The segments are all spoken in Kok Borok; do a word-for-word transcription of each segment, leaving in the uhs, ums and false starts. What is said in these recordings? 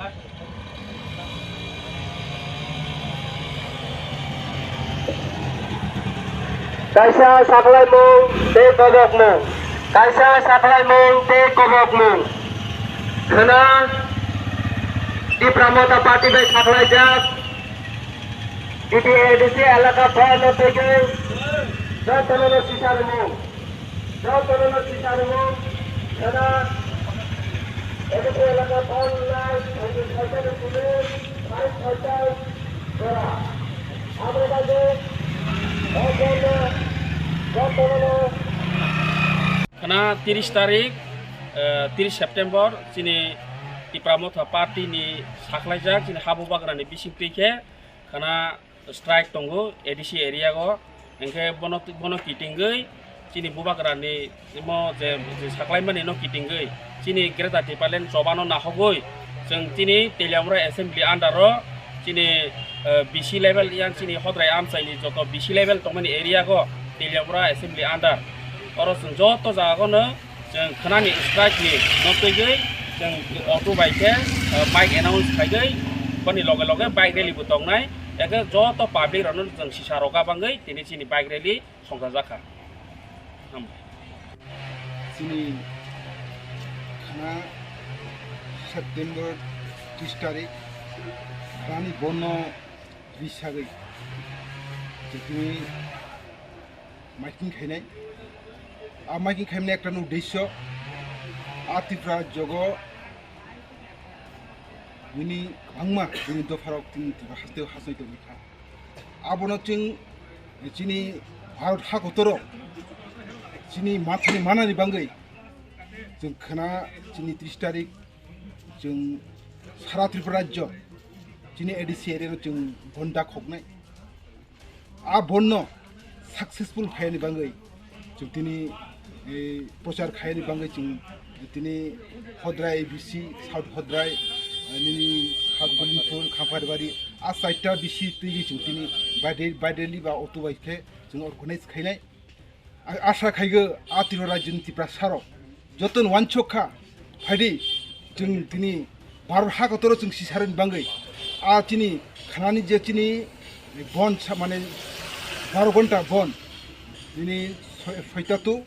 Kaisa saklaimung tei kobokmung. Kaisa saklaimung tei kobokmung. Khwna Tipra Motha Party bai saklaijak D T A D C elaka phano tei jotono no sisa rwmung. Jotono no sisa rwmung. Khwna A D C elaka phano nai, phaini phaisa ni simi, phaini phaisa jora. Aboni bagwi o jotono, jotono no Khwna tiris tarik, eh, tiris September, chini Tipra Motha Party ni saklaijak, chini habubagrani bisingtwi khe khwna strike tongo A D C area o, hinkhe bono, bono kitingwi chini bubagrani imo je, je saklaimani no kitingwi chini Greater Tipraland chobano nahogwi chwng chini Teliamura Assembly under o chini, eh, B C level yang chini Hodrai amchaini joto B C level tongmani area o Teliamura Assembly under oro chwng joto jaga no chwng khwnani strike ni no twiwi chwng auto bai khe, eh, bike announce khaiwi boni loge loge bike rally bo tongnai, eke joto public rokno chwng sisa rwkha bangwi tini chini bike rally songchajakha. Hambai. Chini khwna September tris tarik khwnani bono risagwi chwng tini miting khainai. A miting khaimani ekta no uddesyo, a Tripura jogo bini kwbangma bini dopharok chini Tripura hasteo hasoi tongwi kha. Abono chwng chini Bharat ha kotoro chini mathani manani bangwi chwng khwna chini tris tarik chwng sara Tripura rajyo chini A D C area no chwng bonda khoknai. A bonno successful khaiyani bangwi chwng tini, eh, prochar khaiyani bangwi chwng tini Hodrai B C, South Hodrai, eh, nini South Golinpur, Khamparbari, a chaita B C twi chwng tini bike rally ba auto bai khe chwng organize khainai. A-, asa khaigo a Tripura rajyoni Tiprasarok jotono wansok kha, phaidi chwng tini Bharat ha kotoro chwng sisarani bangwi a chini khwnani je chini bon sa-, mane baro ghonta bon, tini soi-, soita to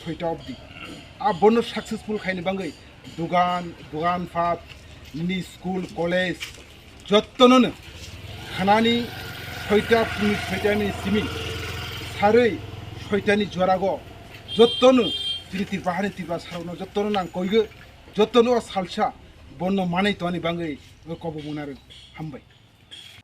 soita obdi a bonno successful khaini bangwi dugan, dugan phat, nini school, college, jottono no khwnani soita, phunui soitani simi sarwi soitani jorago jottono chini Tripura hani Tiprasarokno jottono nang koigo, jottono o salsa bonno manwi tongani bangwi o kobo munaro hambai.